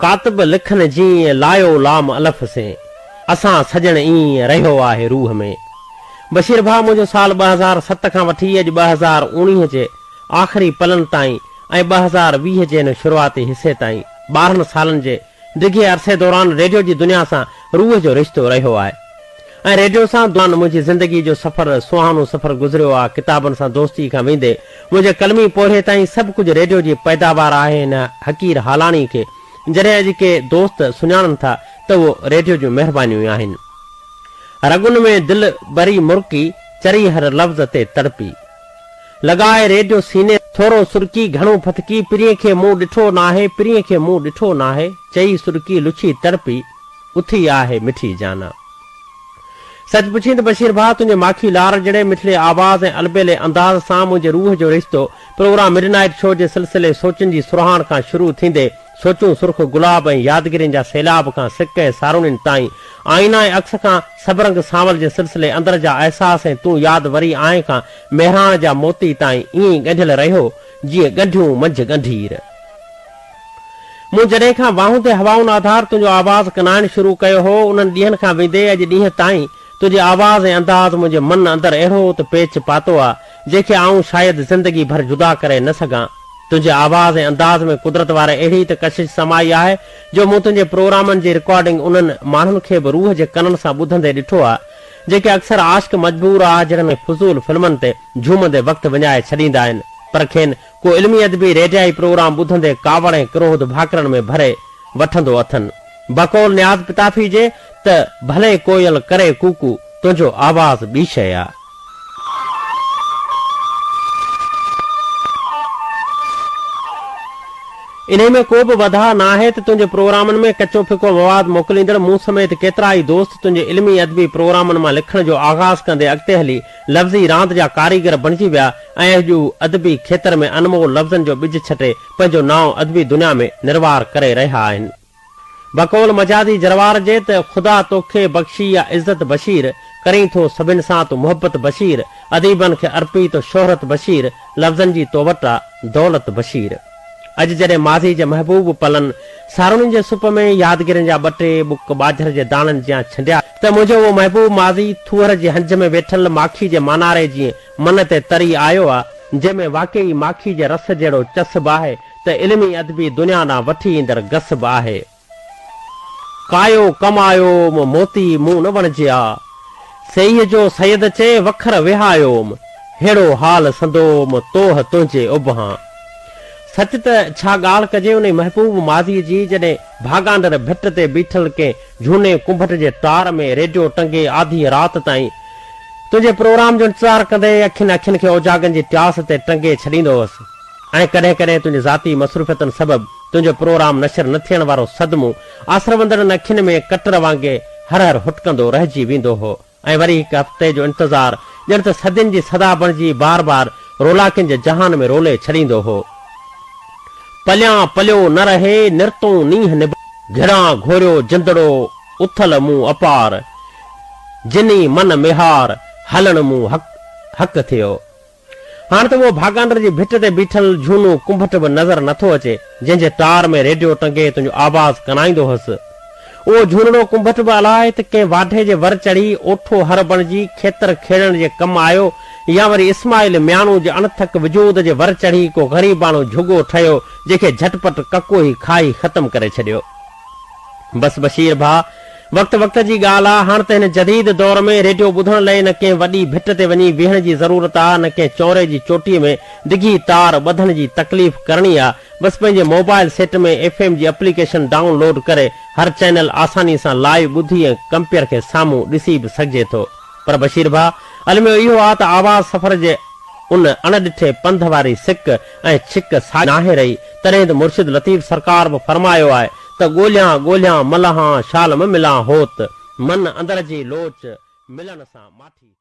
ڪاتب لکن جيئن لايو لام الف سين، اسان سڄڻ ايئن رهيو آهي روح ۾. بشير ڀاء منهنجو سال 2007 کان وٺي اڄ 2019 جي آخري پلن تائين ۽ 2020 جي هن شروعاتي حصي تائين 12 سالن جي ڊگهي عرصي دوران ريڊيو جي دنيا سان روح جو رشتو رهيو آهي ۽ ريڊيو سان منهنجي زندگي جو سفر سهانو سفر گذريو آهي ڪتابن سان دوستي کان ويندي منهنجي قلمي پورهيي تائين سڀ ڪجهه ريڊيو جي پيداوار آهي هن حقير هالاڻي کي جڏهن اڄ ڪي دوست سڃاڻن ٿا ته اهو ريڊيو جون مهربانيون ئي آهن. رڳن ۾ دل بري مرڪي چري هر لفظ تي تڙپي. لڳائي ريڊيو سيني ٿورو سرڪي گهڻو ڦٿڪي پرينء کي مون ڏٺو ناهي پرينء کي مون ڏٺو ناهي چئي سرڪي لڇي تڙپي اٿي آهي مٺي جانا. سچ پڇين ته بشير ڀاء تنهنجي ماکي لار جهڙي مٺڙي آواز ۽ البيلي انداز سان منهنجي روح جو رشتو پروگرام مڊ نائيٽ شو جي سلسلي سوچن جي سرهاڻ کان شروع ٿيندي سوچون سرخ گلاب ۽ يادگيرين جا سيلاب کان سڪ ۽ ساروڻين تائين آئينا ۽ عڪس کان سڀ رنگ سانول جي سلسلي اندر جا احساس ۽ تون ياد وري آئين کان مهراڻ جا موتي تائين ائين ئي ڳنڍيل رهيو جيئن ڳنڍيون منجهه ڳنڍير. مون جڏهن کان واهون تي هوائن آڌار تنهنجو آواز ڪنائڻ شروع ڪيو هو، انهن ڏينهن کان ويندي اڄ ڏينهن تائين تنهنجي آواز ۽ انداز منهنجي من اندر اهڙو ته پيچ پاتو آ، جنهن کي آئون شايد زندگي ڀر جدا ڪري نه سگهان. تنهنجي آواز ۽ انداز ۾ قدرت واري اهڙي ته ڪشش سمائي آهي، جو مون تنهنجي پروگرامن جي رڪارڊنگ انهن ماڻهن کي به روح جي ڪنن سان ٻڌندي ڏٺو آ، جيڪي اڪثر عاشق مجبور آ جهڙن فضول فلمن تي جهومندي وقت وڃائي ڇڏيندا آهن، پر کين ڪو علمي ادبي ريڊيائي پروگرام ٻڌندي ڪاوڙ ۽ ڪروڌ ڀاڪرن ۾ ڀري وٺندو اٿن. بقول نياز پتافي جي ته ڀلي ڪوئل ڪري ڪوڪو، تنهنجو آواز ٻي شيء آ. انهي ۾ ڪو به وڌاء ناهي ته تنهنجي پروگرامن ۾ ڪچو ڦڪو مواد موڪليندڙ مون سميت ڪيترائي دوست تنهنجي علمي ادبي پروگرامن مان لکڻ جو آغاز ڪندي اڳتي هلي لفظي راند جا ڪاريگر بڻجي ويا ۽ اڄ هو ادبي کيتر ۾ انمول لفظن جو ٻج ڇٽي پنهنجو نانء ادبي دنيا ۾ نروار ڪري رهيا آهن. بقول مجازي جروار جي ته خدا توکي بخشي آ عزت بشير، ڪرين ٿو سڀن سان تون محبت بشير، اديبن کي ارپي ٿو شهرت بشير، لفظن جي تو وٽ آ دولت بشير. اڄ جڏهن ماضي جي محبوب پلن، ساروڻين جي سپ ۾ يادگيرين جا ٻه ٽي ٻڪ ٻاجهر جي داڻن جيان ڇنڊيا ته منهنجو اهو محبوب ماضي ٿوهر جي هنج ۾ ويٺل ماکي جي ماناري جيئن من تي تري آيو آ، جنهن ۾ واقعي ماکي جي رس جهڙو چس به آهي ته علمي ادبي دنيا ڏانهن وٺي ايندڙ گس به آهي. ڪايو ڪمايوم، موتي مون نه وڻجيا. سيئي جو سيد چئي، وکر وهايوم. ههڙو حال سندوم، توهه تنهنجي اڀهان. سچ ته ڇا ڳالهه ڪجي انهي محبوب ماضيء جي، جڏهن ڀاڳانڊر ڀٽ تي بيٺل ڪنهن جهوني ڪنڀٽ جي ٽار ۾ ريڊيو ٽنگي آڌيء رات تائين تنهنجي پروگرام جو انتظار ڪندي اکين اکين کي اوجاڳن جي ٽياس تي ٽنگي ڇڏيندو هوس. ۽ ڪڏهن ڪڏهن تنهنجي ذاتي مصروفيتن سبب تنهنجو پروگرام نشر نه ٿيڻ وارو صدمو آسروندڙن اکين ۾ ڪٽر وانگي هر هر هٽڪندو رهجي ويندو هو ۽ وري هڪ هفتي جو انتظار ڄڻ ته صدين جي صدا بڻجي بار بار رولاڪين جي جهان ۾ رولي ڇڏيندو هو. پليان پليو نه رهي نرتون نينهن نڀ. گهڙان گهوريو جندڙو اٿل مون اپار. جني من ميهار هلڻ مون حق حق ٿيو. هاڻ ته اهو ڀاڳانڊر جي ڀٽ تي بيٺل جهونو ڪنڀٽ به نظر نٿو اچي، جنهن جي ٽار ۾ ريڊيو ٽنگي تنهنجو آواز ڪنائيندو هوس. اهو جهونڙو ڪنڀٽ به الاء ته ڪنهن واڍي جي ور چڙهي، اوٺو هر بڻجي، کيتر کيڙڻ جي ڪم آيو يا وري اسماعيل مياڻو جي اڻٿڪ وجود جي ور چڙهي ڪو غريباڻو جهڳو ٺهيو، جنهن کي جهٽ پٽ ڪڪوهي کائي ختم ڪري ڇڏيو. بس بشير ڀاء، وقت وقت جي ڳالهه آ، هاڻ ته هن جديد دور ۾ ريڊيو ٻڌڻ لئي نه ڪنهن وڏي ڀٽ تي وڃي ويهڻ جي ضرورت آ، نه ڪنهن چونري جي چوٽيء ۾ ڊگهي تار ٻڌڻ جي تڪليف ڪرڻي آ، بس پنهنجي موبائل سيٽ ۾ ايف ايم جي اپليڪيشن ڊائون لوڊ ڪري هر چينل آساني سان لائيو ٻڌي ۽ ڪمپيئر کي سامهون ڏسي به سگهجي ٿو. پر بشير ڀاء، الميو اهو آ ته آواز سفر جي ان اڻ ڏٺي پنڌ واري سڪ ۽ ڇڪ ساڳي ناهي رهي، تڏهن ته مرشد لطيف سرڪار به فرمايو آهي ته ڳوليان ڳوليان م لهان شال م ملان هوت، من اندر جي لوچ، ملڻ سان ماٺي.